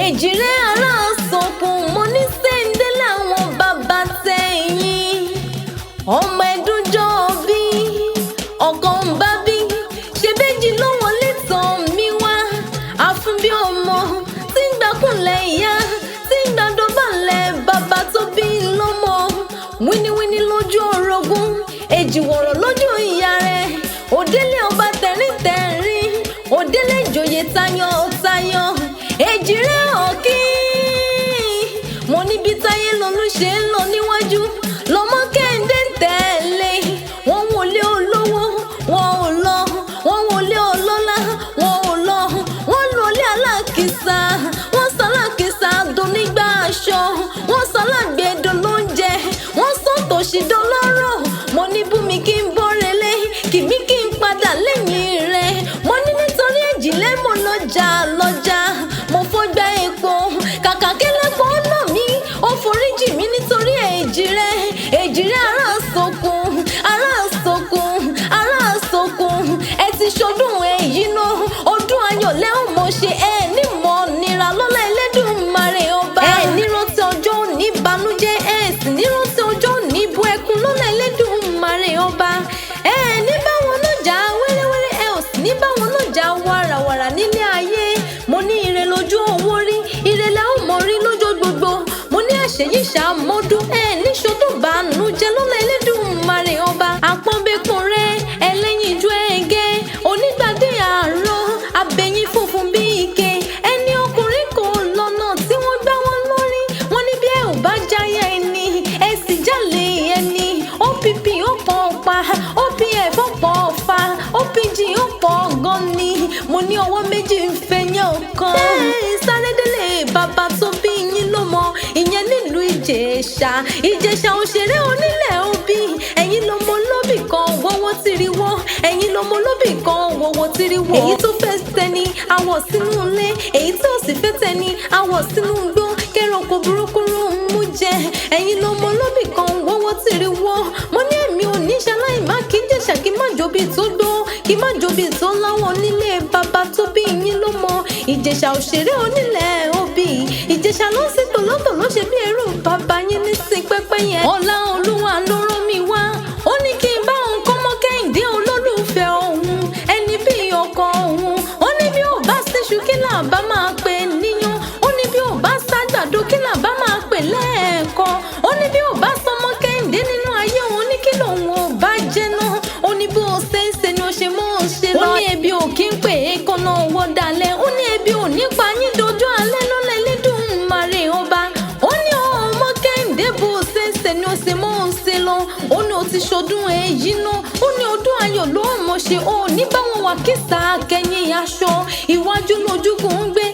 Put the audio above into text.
Èjìrẹ́ ará sọkùn, mo ní sẹ́ńdé làwọn bàbá tẹ̀yìn. Ọmọ ẹ̀dúnjọ́ bí ọkàn ń bá bí ṣe méjì ló wọlé tán mi wá. Àfúnbí ọmọ tí ń gbàkúnlẹ̀ ìyá tí ń gbàdọ̀bálẹ̀ bàbá tó bí lọ́mọ. Wíníwíní lójú orogún, èjìwọ̀rọ̀ lójú ìyá rẹ̀. Òdélé ọba tẹ̀ríntẹ̀rín, òdélé ìjòyè tayọ̀ tayọ̀. Èjìrẹ́ ọ̀kín, mo níbi táyé lolú ṣe ń lọ níwájú lọmọ Kẹ́hìndé ń tẹ̀lé. Wọ́n wọlé olówó, wọn ò lọ. Wọ́n wọlé ọlọ́lá, wọn ò lọ. Wọ́n lọlé alákìsà, wọ́n sọ alákìsà donígbà aṣọ, wọ́n sọ alágbèdò lóúnjẹ, wọ́n sọ tòṣì dọlọ́rọ̀. Mo ní bùnmi kí n bórelé, kìmí kí n padà lẹ́yìn rẹ̀. Mo ní nítorí èjìlẹ́ mo lọ́jà lọ́jà, mo fọ́gbà epo kàkà kẹlẹ́pọ̀ ọ̀nà mi ó foríjì mí nítorí èjìrẹ́. Èjìrẹ́ ará sokun, ará sokun, ará sokun, ẹ ti ṣọdún èyí náà, ọdún ayọ̀ lẹ́ ò mọ̀ ṣe, ẹ ní mọ̀ nira lọ́lá Ẹlẹ́dùmarè ọba. Ẹ nírántí ọjọ́ òní banújẹ́, ẹ sì nírántí ọjọ́ òní bu ẹkún lọ́lá Ẹlẹ́dùmarè ọba. Ẹ ní báwọn náà jà wẹ́rẹ́wẹ́rẹ́, ẹ ò sì ní báwọn náà jà wàràwàrà nílé ayé. Mo ní ire lójú owó rí, ire la ó mọ̀ rí lọ́jọ́ gbogbo. Mo ní àṣeyí ṣàmọ́dún, ẹ níṣọdún bànújẹ́ lọ́lá Ẹlẹ́dùmarè ọba. Àpọ́nbẹ́pọ̀ rẹ ẹlẹ́yinjú ẹ̀gẹ́, onígbàdé àárọ̀ abẹ́yín funfun bí ike. Ẹni ọkùnrin kò lọ́nà tí wọ́n gbá wọn lórí. Wọ́n ní bí ẹ ò bá jáyà ẹni, ẹ sì jálè ẹni. OPP ó pọ̀ pa, OPF ó pọ̀ fa, OPG ó pọ̀ gan ni. Mo ní ọwọ́ méjì ń fẹ̀yàn ọ̀kan. Ẹ sáré délé bàbá tó bí yín ló mọ, ìyẹn nílùú Ìjẹ̀ṣà. Ìjẹ̀ṣà òṣèré onílẹ̀ òbí. Ẹ̀yin lọmọ lóbì kan wọ́wọ́ tìrì wọ́. Ẹ̀yin lọmọ lóbì kan wọ́wọ́ tìrì wọ́. Èyí tó fẹ́ tẹni awọ̀ sínú ilé, èyí tó sì fẹ́ tẹni awọ̀ sínú igbó. Kẹ́rọ̀kọ̀ burúkú ń mú jẹ. Ẹ̀yin lọmọ lóbì kan wọ́wọ́ tìrì wọ́. Mo ní èmi ò ní ṣaláì má kí Jẹ̀ṣà kí má jobi tó gbó, kí má jobi tó láwọn nílé bàbá tó bí yín ló mọ. Ìjẹ̀ṣà òṣèré onílẹ̀ òbí. Ìjẹ̀ṣà ló ń sin tòlótòló ṣe bí ẹrú bàbá yín ní sin pẹ́pẹ́ yẹn. Ọlá Olúwa ló rán mi wá. Ó ní kí n bá òun kọ́ mọ́ Kẹ́hìndé olólùfẹ́ òun, ẹni bí ọkọ òun. Ó ní bí ò bá síṣu kí là bá máa pè níyàn. Ó ní bí ò bá ságbàdo kí là bá máa pè lẹ́ẹ̀kan. Ó ní bí ò bá sọmọ Kẹ́hìndé nínú ayé òun ní kí lòun ò bá jẹ́ náà. Ó ní bó o ṣe ń ṣe ni o ṣe mọ́ ọ ṣe lọ. Ó ní ebi ò kí ń pè é kọ́nà owó dalẹ̀. Ó ní ebi ò ní pa yín dojú alẹ́ lọ́lá Ẹlẹ́dùmarè ọba. Ó ní ọmọ Kẹ́hìndé bó o ṣe ń ṣe ni o ṣe mọ́ ọ ṣe lọ. Ó ní o ti ṣọdún èyí náà. Ó ní ọdún ayọ̀ ló mọ̀ ṣe. Ó ní báwọn wà kísà kẹ́yìn aṣọ. Iwájú lójúkùn ń gbé.